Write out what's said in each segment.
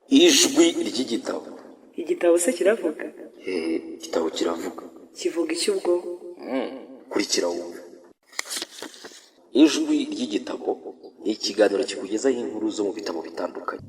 Ijwi ry'igitabo. Igitabo se kiravuga? Hehe, igitabo kiravuga. Kivuga iki ubwo? Kurikira wumve. Ijwi ry'igitabo ni ikiganiro kikugezaho inkuru zo mu bitabo bitandukanye.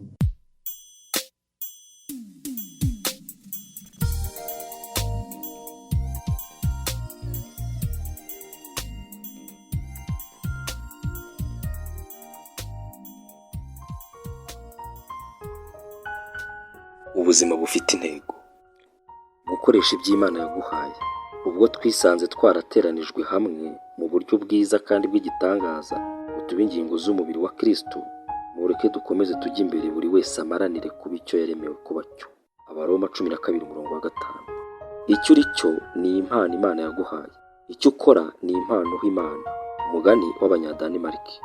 Ubuzima bufite intego. Gukoresha ibyo Imana yaguhaye. Ubwo twisanze twarateranijwe hamwe mu buryo bwiza kandi bw'igitangaza ngo tube ingingo z'umubiri wa Kristo, mureke dukomeze tujye imbere buri wese amaranire kuba icyo yaremewe kuba cyo. Abaroma 12 umurongo wa 5. Icyo uri cyo ni impano Imana yaguhaye. Icyo ukora ni impano uha Imana. Umugani w'Abanyadanimarike.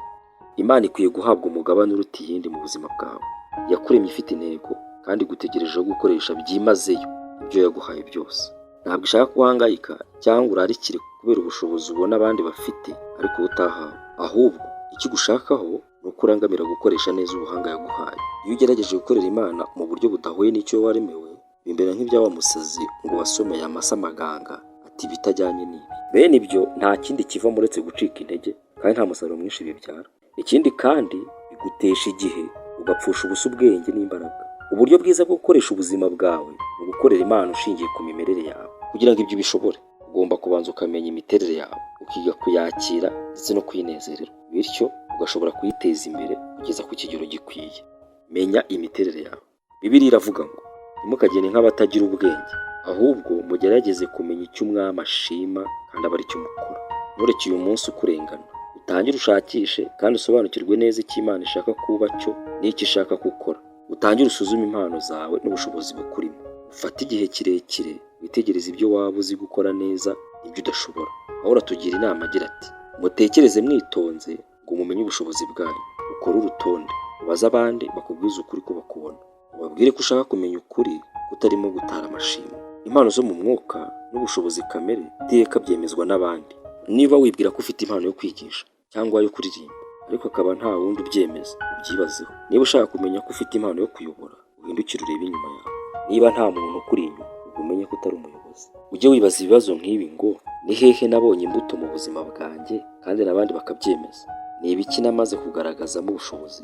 Imana ikwiye guhabwa umugabane uruta iyindi mu buzima bwawe. Yakuremye ifite intego kandi igutegerejeho gukoresha byimazeyo ibyo yaguhaye byose. Ntabwo ishaka ko uhangayika cyangwa urarikire kubera ubushobozi ubona abandi bafite ariko wowe utahawe. Ahubwo icyo igushakaho ni uko urangamira gukoresha neza ubuhanga yaguhaye. Iyo ugerageje gukorera Imana mu buryo budahuye n'icyo waremewe, bimera nk'ibya wa musazi ngo wasomeye amase amaganga ati ibitajyanye n'ibi. Bene ibyo nta kindi kivamo uretse gucika intege kandi nta musaruro mwinshi bibyara. Ikindi kandi bigutesha igihe ugapfusha ubusa ubwenge n'imbaraga. Uburyo bwiza bwo gukoresha ubuzima bwawe ni ugukorera Imana ushingiye ku mimerere yawe. Kugira ngo ibyo ubishobore, ugomba kubanza ukamenya imiterere yawe, ukiga kuyakira ndetse no kuyinezererwa, bityo ugashobora kuyiteza imbere kugeza ku kigero gikwiye. Menya imiterere yawe. Bibiliya iravuga ngo ntimukagende nk'abatagira ubwenge, ahubwo mugerageze kumenya icyo umwami ashima kandi abe aricyo mukora. Ntureke uyu munsi ukurengana. Utangire ushakishe kandi usobanukirwe neza icyo Imana ishaka kuba cyo n'icyo ishaka ko ukora. Utangire usuzume impano zawe n'ubushobozi bukurimo. Ufate igihe kirekire witegereze ibyo waba uzi gukora neza n'ibyo udashobora. Pawulo atugira inama agira ati mutekereze mwitonze ngo mumenye ubushobozi bwanyu. Ukore urutonde, ubaze abandi bakubwize ukuri ko bakubona. Ubabwire ko ushaka kumenya ukuri kutarimo gutara amashimwe. Impano zo mu mwuka n'ubushobozi kamere iteka byemezwa n'abandi. Niba wibwira ko ufite impano yo kwigisha cyangwa yo kuririmba ariko akaba nta wundi ubyemeza, ubyibazeho. Niba ushaka kumenya ko ufite impano yo kuyobora, uhindukire urebe inyuma yawe. Niba nta muntu ukuri inyuma, ubwo umenye ko utari umuyobozi. Ujye wibaza ibibazo nk'ibi ngo ni hehe nabonye imbuto mu buzima bwanjye kandi n'abandi bakabyemeza? Ni ibiki namaze kugaragazamo ubushobozi?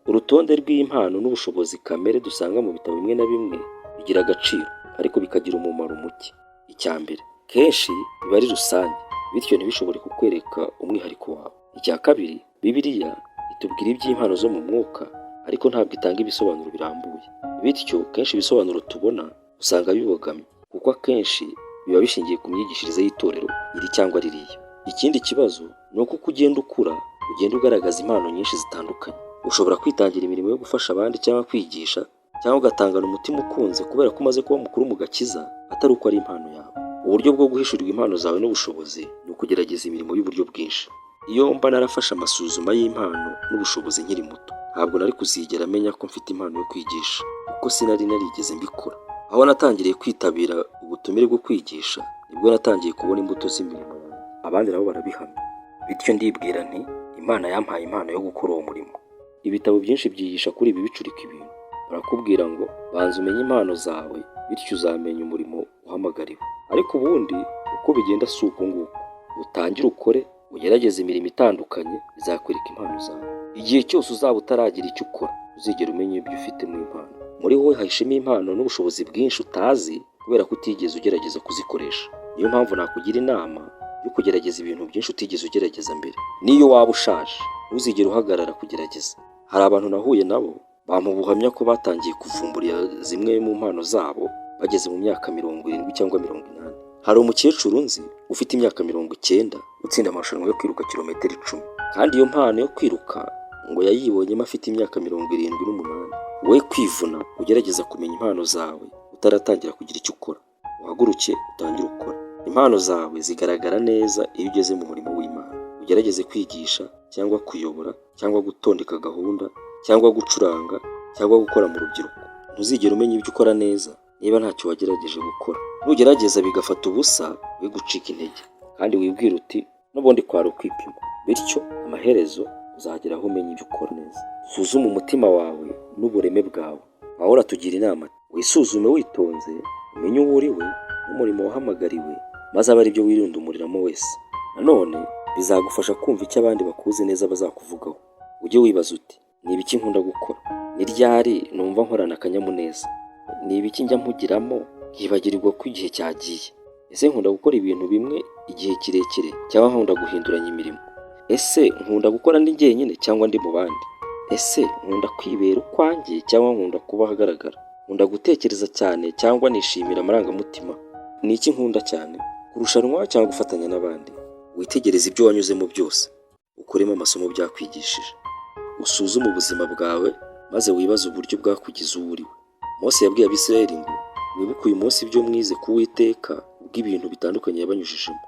Urutonde rw'impano n'ubushobozi kamere dusanga mu bitabo bimwe na bimwe bigira agaciro ariko bikagira umumaro muke. Icya mbere, kenshi biba ari rusange, bityo ntibishobore kukwereka umwihariko wawe. Icya kabiri, Bibiliya itubwira iby'impano zo mu mwuka ariko ntabwo itanga ibisobanuro birambuye. Bityo kenshi ibisobanuro tubona usanga bibogamye kuko akenshi biba bishingiye ku myigishirize y'itorero iri cyangwa ririya. Ikindi kibazo ni uko uko ugenda ukura ugenda ugaragaza impano nyinshi zitandukanye. Ushobora kwitangira imirimo yo gufasha abandi cyangwa kwigisha cyangwa ugatangana umutima ukunze kubera ko umaze kuba mukuru mu gakiza atari uko ari impano yawe. Uburyo bwo guhishurirwa impano zawe n'ubushobozi ni ukugerageza imirimo y'uburyo bwinshi. Iyo mba narafashe amasuzuma y'impano n'ubushobozi nkiri muto, ntabwo nari kuzigera menya ko mfite impano yo kwigisha kuko sinari narigeze mbikora. Aho natangiriye kwitabira ubutumire bwo kwigisha, nibwo natangiye kubona imbuto z'imirimo yanjye. Abandi nabo barabihamya. Bityo ndibwira nti Imana yampaye impano yo gukora uwo murimo. Ibitabo byinshi byigisha kuri ibi bicurika ibintu. Barakubwira ngo banza umenye impano zawe, bityo uzamenya umurimo uhamagariwe. Ariko ubundi uko bigenda si uko nguko. Utangire ukore, ugerageze imirimo itandukanye izakwereka impano zawe. Igihe cyose uzaba utaragira icyo ukora, uzigera umenya ibyo ufite mu impano. Muri wowe hahishemo impano n'ubushobozi bwinshi utazi kubera ko utigeze ugerageza kuzikoresha. Niyo mpamvu nakugira inama yo kugerageza ibintu byinshi utigeze ugerageza mbere. N'iyo waba ushaje, ntuzigere uhagarara kugerageza. Hari abantu nahuye nabo bampa ubuhamya ko batangiye kuvumbura zimwe mu mpano zabo bageze mu myaka 70 cyangwa 80. Hari umukecuru nzi ufite imyaka 90 utsinda amarushanwa yo kwiruka kilometero 10. Kandi iyo mpano yo kwiruka ngo yayibonyemo afite imyaka 78. We kwivuna ugerageza kumenya impano zawe utaratangira kugira icyo ukora. Uhaguruke utangire ukora. Impano zawe zigaragara neza iyo ugeze mu murimo w'Imana. Ugerageze kwigisha cyangwa kuyobora cyangwa gutondeka gahunda cyangwa gucuranga cyangwa gukora mu rubyiruko. Ntuzigera umenya ibyo ukora neza niba ntacyo wagerageje gukora. Nugerageza bigafata ubusa, we gucika intege kandi wibwire uti n'ubundi kwari ukwipima. Bityo amaherezo uzagera aho umenya ibyo ukora neza. Suzume umutima wawe n'ubureme bwawe. Pawulo atugira inama ati, wisuzume witonze, umenye uwo uri we n'umurimo wahamagariwe, maze abe ari byo wirundumuriramo wese. Nanone bizagufasha kumva icyo abandi bakuzi neza bazakuvugaho. Ujye wibaza uti, ni ibiki nkunda gukora? Ni ryari numva nkorana akanyamuneza? Ni ibiki njya mpugiramo nkibagirwa ko igihe cyagiye? Ese nkunda gukora ibintu bimwe igihe kirekire cyangwa nkunda guhinduranya imirimo? Ese nkunda gukora ndi jyenyine cyangwa ndi mu bandi? Ese nkunda kwibera ukwanjye cyangwa nkunda kuba ahagaragara? Nkunda gutekereza cyane cyangwa nishimira amarangamutima? Ni iki nkunda cyane, kurushanwa cyangwa gufatanya n'abandi? Witegereze ibyo wanyuzemo byose, ukuremo amasomo byakwigishije. Usuzume ubuzima bwawe maze wibaze uburyo bwakugize uwo uri we. Mose yabwiye Abisirayeli ngo, mwibuke uyu munsi ibyo mwize ku Uwiteka bw'ibintu bitandukanye yabanyujijemo.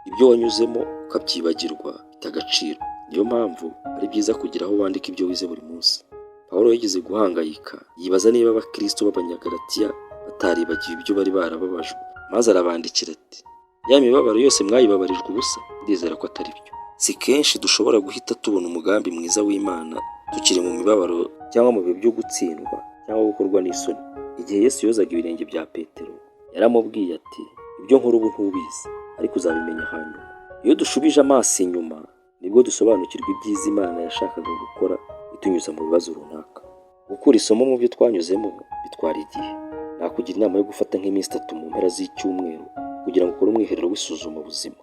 Ibyo wanyuzemo ukabyibagirwa bita agaciro. Niyo mpamvu ari byiza kugira aho wandika ibyo wize buri munsi. Pawulo yigeze guhangayika yibaza niba abakristo b'Abanyagalatiya bataribagiwe ibyo bari barababajwe, maze arabandikira ati, ya mibabaro yose mwayibabarijwe ubusa? Ndizera ko atari byo. Si kenshi dushobora guhita tubona umugambi mwiza w'Imana tukiri mu mibabaro cyangwa mu bihe byo gutsindwa cyangwa gukorwa n'isoni. Igihe Yesu yozaga ibirenge bya Petero, yaramubwiye ati, ibyo nkora ubu ntubizi, ariko uzabimenya hanyuma. Iyo dushubije amaso inyuma, nibwo dusobanukirwa ibyiza Imana yashakaga gukora itunyuza mu bibazo runaka. Gukura isomo mu byo twanyuzemo bitwara igihe. Nakugira inama yo gufata nk'iminsi 3 mu mpera z'icyumweru kugira ngo ukore umwiherero w'isuzumabuzima.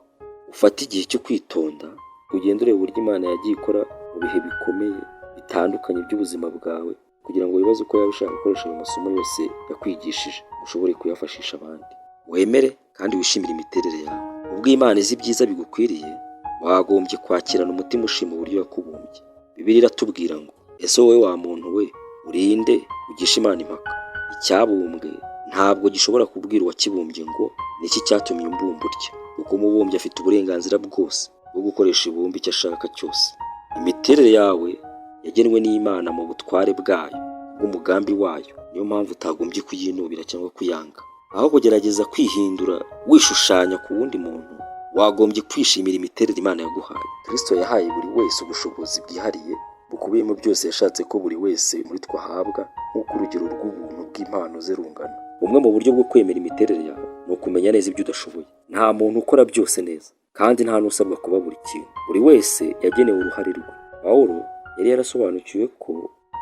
Ufate igihe cyo kwitonda, ugende ureba uburyo Imana yagiye ikora mu bihe bikomeye bitandukanye by'ubuzima bwawe, kugira ngo wibaze uko yaba ishaka gukoresha ayo masomo yose yakwigishije, ushobore kuyafashisha abandi. Wemere kandi wishimire imiterere yawe. Ubwo Imana izi ibyiza bigukwiriye, wagombye kwakirana umutima ushima uburyo yakubumbye. Bibiliya iratubwira ngo, ese wowe wa muntu we, urinde ugisha Imana impaka? Icyabumbwe ntabwo gishobora kubwira uwakibumbye ngo niki cyatumye umbumba utya, kuko umubumbyi afite uburenganzira bwose bwo gukoresha ibumba icyo ashaka cyose. Imiterere yawe yagenwe n'Imana mu butware bwayo bw'umugambi wayo, niyo mpamvu utagombye kuyinubira cyangwa kuyanga. Aho kugerageza kwihindura wishushanya ku wundi muntu, wagombye kwishimira imiterere Imana yaguhaye. Kristo yahaye buri wese ubushobozi bwihariye bukubiyemo byose yashatse ko buri wese muri twe ahabwa, nk'uko urugero rw'ubuntu bw'impano ze rungana. Bumwe mu buryo bwo kwemera imiterere yawe ni ukumenya neza ibyo udashoboye. Nta muntu ukora byose neza, kandi nta n'usabwa kuba buri kintu. Buri wese yagenewe uruhare rwe. Pawulo yari yarasobanukiwe ko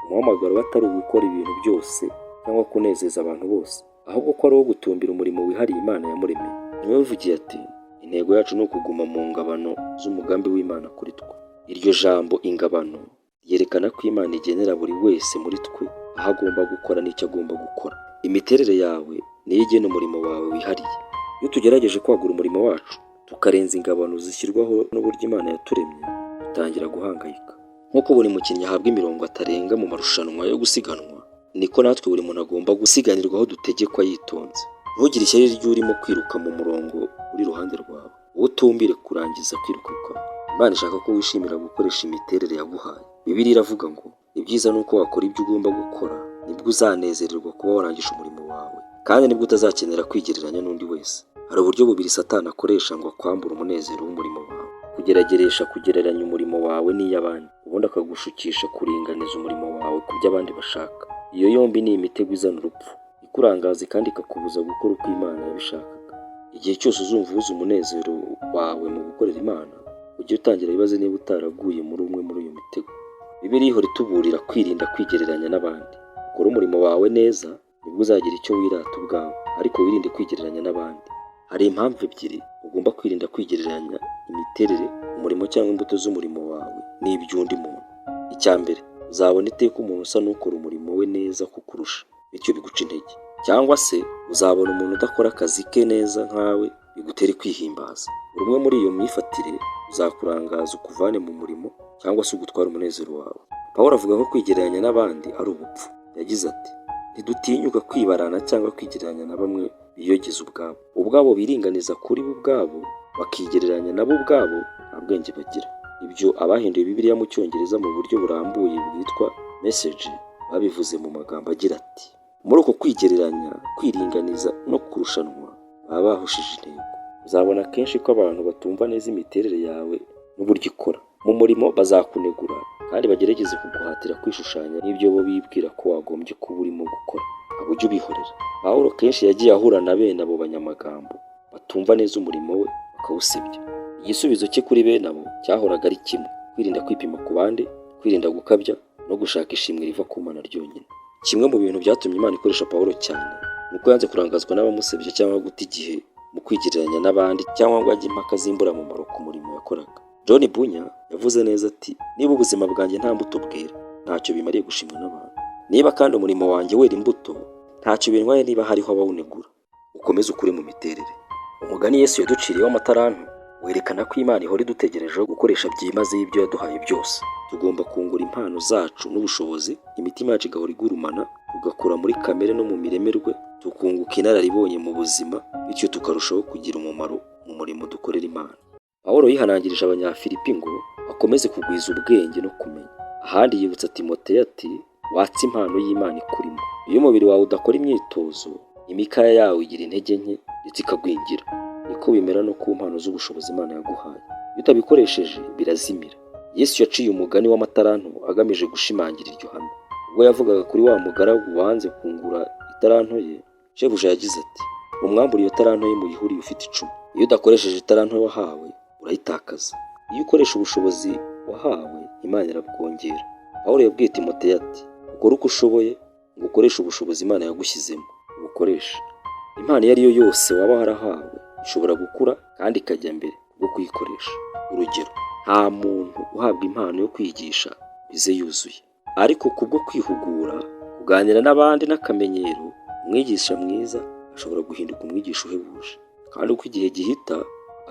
umuhamagaro we atari ugukora ibintu byose cyangwa kunezeza abantu bose, ahubwo ko ari uwo gutumbira umurimo wihariye Imana yamuremeye. Niwe wivugiye ati, intego yacu ni ukuguma mu ngabano z'umugambi w'Imana kuri twe. Iryo jambo ingabano ryerekana ko Imana igenera buri wese muri twe aho agomba gukora n'icyo agomba gukora. Imiterere yawe niyo igena umurimo wawe wihariye. Iyo tugerageje kwagura umurimo wacu, tukarenza ingabano zishyirwaho n'uburyo Imana yaturemye, dutangira guhangayika. Nk'uko buri mukinnyi ahabwa imirongo atarenga mu marushanwa yo gusiganwa, niko natwe buri muntu agomba gusiganirwa aho dutegekwa yitonze. Ntugire ishyari ry'urimo kwiruka mu murongo uri iruhande rwawe, wowe utumbire kurangiza kwiruka kwawe. Imana ishaka ko wishimira gukoresha imiterere yaguhaye. Bibiliya iravuga ngo ibyiza ni uko wakora ibyo ugomba gukora, nibwo uzanezererwa kuba warangije umurimo wawe, kandi nibwo utazakenera kwigereranya n'undi wese. Hari uburyo bubiri Satani akoresha ngo akwambure umunezero w'umurimo wawe: kugerageresha kugereranya umurimo wawe n'iy'abandi, ubundi akagushukisha kuringaniza umurimo wawe ku byo abandi bashaka. Iyo yombi ni imitego izana urupfu, ikurangaza kandi ikakubuza gukora uko Imana yabishakaga. Igihe cyose uzumva ubuze umunezero wawe mu gukorera Imana, ujye utangira wibaze niba utaraguye muri umwe muri iyo mitego. Bibiliya ihora ituburira kwirinda kwigereranya n'abandi. Ukore umurimo wawe neza, nibwo uzagira icyo wirata ubwawe, ariko wirinde kwigereranya n'abandi. Hari impamvu ebyiri ugomba kwirinda kwigereranya imiterere, umurimo cyangwa imbuto z'umurimo wawe n'iby'undi muntu. Icya mbere, uzabona iteka umuntu usa n'ukora umurimo we neza kukurusha, bityo biguca intege. Cyangwa se uzabona umuntu udakora akazi ke neza nkawe, bigutere kwihimbaza. Buri umwe muri iyo myifatire uzakurangaza ukuvane mu murimo cyangwa se ugutware umunezero wawe. Pawulo avuga ko kwigereranya n'abandi ari ubupfu. Yagize ati, ntidutinyuka kwibarana cyangwa kwigereranya na bamwe biyogeza ubwabo. Ubwabo biringaniza kuri bo ubwabo, bakigereranya nabo ubwabo, nta bwenge bagira. Ibyo abahinduye Bibiliya mu Cyongereza mu buryo burambuye bwitwa Message babivuze mu magambo agira ati, muri uko kwigereranya, kwiringaniza no kurushanwa, baba bahushije intego. Uzabona kenshi ko abantu batumva neza imiterere yawe n'uburyo ikora. Mu murimo bazakunegura, Kandi bagerageze kuguhatira kwishushanya n'ibyo bo bibwira ko wagombye kuba urimo gukora. Abo ujye ubihorera. Pawulo kenshi yagiye ahura na bene abo banyamagambo batumva neza umurimo we, bakawusebya. Igisubizo cye kuri bene abo cyahoraga ari kimwe: kwirinda kwipima ku bandi, kwirinda gukabya no gushaka ishimwe riva ku Mana ryonyine. Kimwe mu bintu byatumye Imana ikoresha Pawulo cyane ni uko yanze kurangazwa n'abamusebya cyangwa guta igihe mu kwigereranya n'abandi cyangwa ngo ajye impaka z'imburamumaro ku murimo yakoraga. John Bunyan yavuze neza ati: "Niba ubuzima bwanjye nta mbuto bwera, ntacyo bimariye gushimwa n'abantu. Niba kandi umurimo wanjye wera imbuto, ntacyo bintwaye niba hariho abawunegura." Ukomeze ukure mu miterere. Umugani Yesu yaduciriyeho amatarantu werekana ko Imana ihora idutegerejeho gukoresha byimazeyo ibyo yaduhaye byose. Tugomba kungura impano zacu n'ubushobozi, imitima yacu igahora igurumana, tugakura muri kamere no mu miremerwe, tukunguka inararibonye mu buzima, bityo tukarushaho kugira umumaro mu murimo dukorera Imana. Pawulo yihanangirije Abanyafilipi ngo bakomeze kugwiza ubwenge no kumenya. Ahandi yibutsa Timoteyo ati: "Watse impano y'Imana ikurimo." Iyo umubiri wawe udakora imyitozo, imikaya yawe igira intege nke ndetse ikagwingira. Niko bimera no ku mpano z'ubushobozi Imana yaguhaye. Iyo utabikoresheje, birazimira. Yesu yaciye umugani w'amataranto agamije gushimangira iryo hame. Ubwo yavugaga kuri wa mugaragu wanze kungura itaranto ye, shebuja yagize ati: "Mumwambure iyo taranto ye, muyihe uriya ufite 10." Iyo udakoresheje itaranto wahawe, urayitakaza. Iyo ukoresha ubushobozi wahawe, Imana irabwongera. Pawulo yabwiye Timoteyo ati: "Ukore uko ushoboye ngo ukoreshe ubushobozi Imana yagushyizemo, ubukoreshe." Impano iyo ari yo yose waba warahawe ishobora gukura kandi ikajya mbere kubwo kuyikoresha. Urugero, nta muntu uhabwa impano yo kwigisha ize yuzuye, ariko kubwo kwihugura, kuganira n'abandi n'akamenyero, umwigisha mwiza ashobora guhinduka umwigisha uhebuje, kandi uko igihe gihita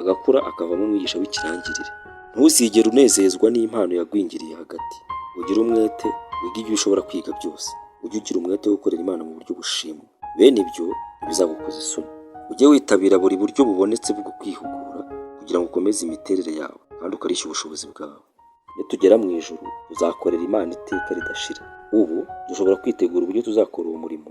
agakura akavamo umwigisha w'ikirangirire. Ntuzigere unezezwa n'impano yagwingiriye hagati. Ugire umwete wige ibyo ushobora kwiga byose. Ujye ugira umwete wo gukorera Imana mu buryo bushimwa. Bene ibyo ntibizagukoza isoni. Ujye witabira buri buryo bubonetse bwo kwihugura kugira ngo ukomeze imiterere yawe kandi ukarishye ubushobozi bwawe. Nitugera mu ijuru, tuzakorera Imana iteka ridashira. Ubu dushobora kwitegura uburyo tuzakora uwo murimo,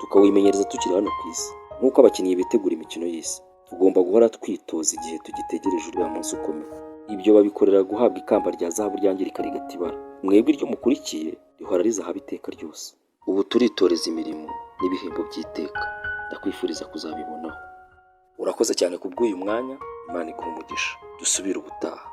tukawimenyereza tukiri hano ku isi. Nk'uko abakinnyi bitegura imikino y'isi, tugomba guhora twitoza igihe tugitegereje uriya munsi ukomeye. Ibyo babikorera guhabwa ikamba rya zahabu ryangirika rigata ibara. Mwebwe iryo mukurikiye rihora rizahabu iteka ryose. Ubu turitoreza imirimo n'ibihembo by'iteka. Ndakwifuriza kuzabibonaho. Urakoze cyane kubw'uyu mwanya. Imana iguhe umugisha. Dusubire ubutaha.